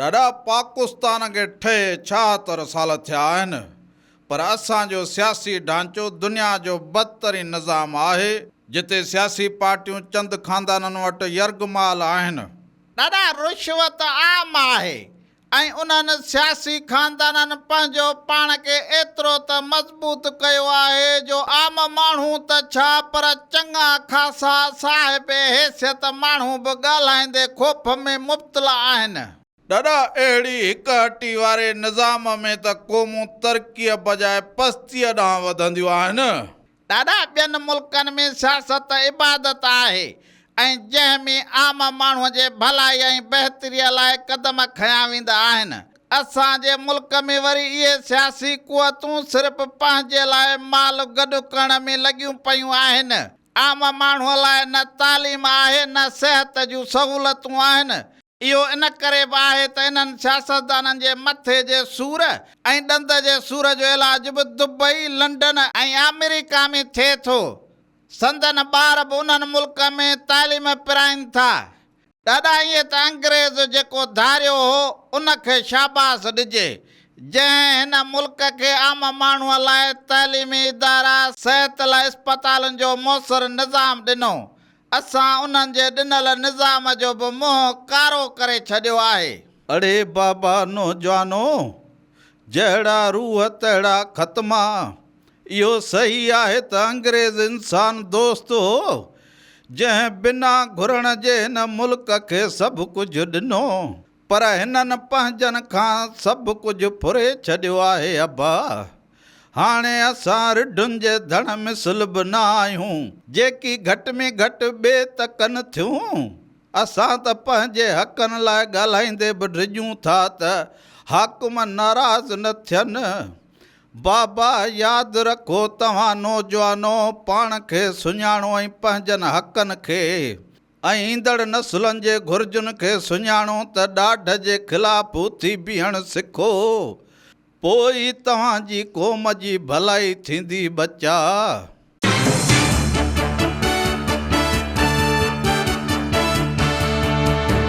ڏاڏا پاڪستان کي ٺهي 76 سال ٿيا آهن پر اسان جو سياسي ڍانچو دنيا جو بدترين نظام آهي جتي سياسي پارٽيون چند خاندانن وٽ يرغمال آهن. ڏاڏا رشوت عام آهي ۽ انهن سياسي خاندانن پنهنجو پاڻ کي ايترو ته مضبوط ڪيو آهي جو عام ماڻهو ته ڇا پر چڱا خاصا صاحب حيثيت ماڻهو به ڳالهائيندي خوف ۾ مبتلا آهن. ڏاڏا اهڙي هڪ هٽي واري نظام ۾ ته قومون ترقيء بجاء پستيء ڏانهن وڌنديون آهن. ڏاڏا ٻين ملڪن ۾ سياست عبادت آهي ۽ جنهن ۾ عام ماڻهو جي ڀلائي ۽ بهتريء لاء قدم کنيا ويندا آهن. اسان جي ملڪ ۾ وري اهي سياسي قوتون صرف پنهنجي لاء مال گڏ ڪرڻ ۾ لڳيون پيون آهن. عام ماڻهو لاء نه تعليم آهي نه صحت جون سهولتون آهن. اهو ان ڪري به آهي ته انهن سياستدانن جي مٿي جي سور ۽ ڏند جي سور جو علاج به دبئي، لنڊن ۽ آمريڪا ۾ ٿئي ٿو. سندن ٻار به انهن ملڪن ۾ تعليم پرائين ٿا. ڏاڏا ائين ته انگريز جيڪو ڌاريو هو ان کي شاباس ڏجي جنهن هن ملڪ کي عام ماڻهوء لاء تعليمي ادارا، صحت لاء اسپتالن جو موثر نظام ڏنو. اسان انهن جي ڏنل نظام جو به منهن ڪارو ڪري ڇڏيو آهي. اڙي بابا نوجوانو! جهڙا روح تهڙا ختما. اهو صحيح آهي ته انگريز انسان دوست هو، جنهن بنا گهرڻ جي هن ملڪ کي سڀ ڪجهه ڏنو، پر هنن پنهنجن کان سڀ ڪجهه ڦري ڇڏيو آهي ابا! هاڻي اسان رڍن جي ڌڻ مثل به نه آهيون، جيڪي گهٽ ۾ گهٽ ٻي ته ڪن ٿيون. اسان ته پنهنجي حقن لاء ڳالهائيندي به ڊڄون ٿا ته حاڪم ناراض نه ٿين. بابا! ياد رکو توهان نوجوانو پاڻ کي سڃاڻو ۽ پنهنجن حقن کي ۽ ايندڙ نسلن جي گهرجن کي سڃاڻو ته ڏاڍ جي خلاف اٿي بيهڻ سکو، پوء ئي توهان جي قوم جي ڀلائي ٿيندي ٻچا!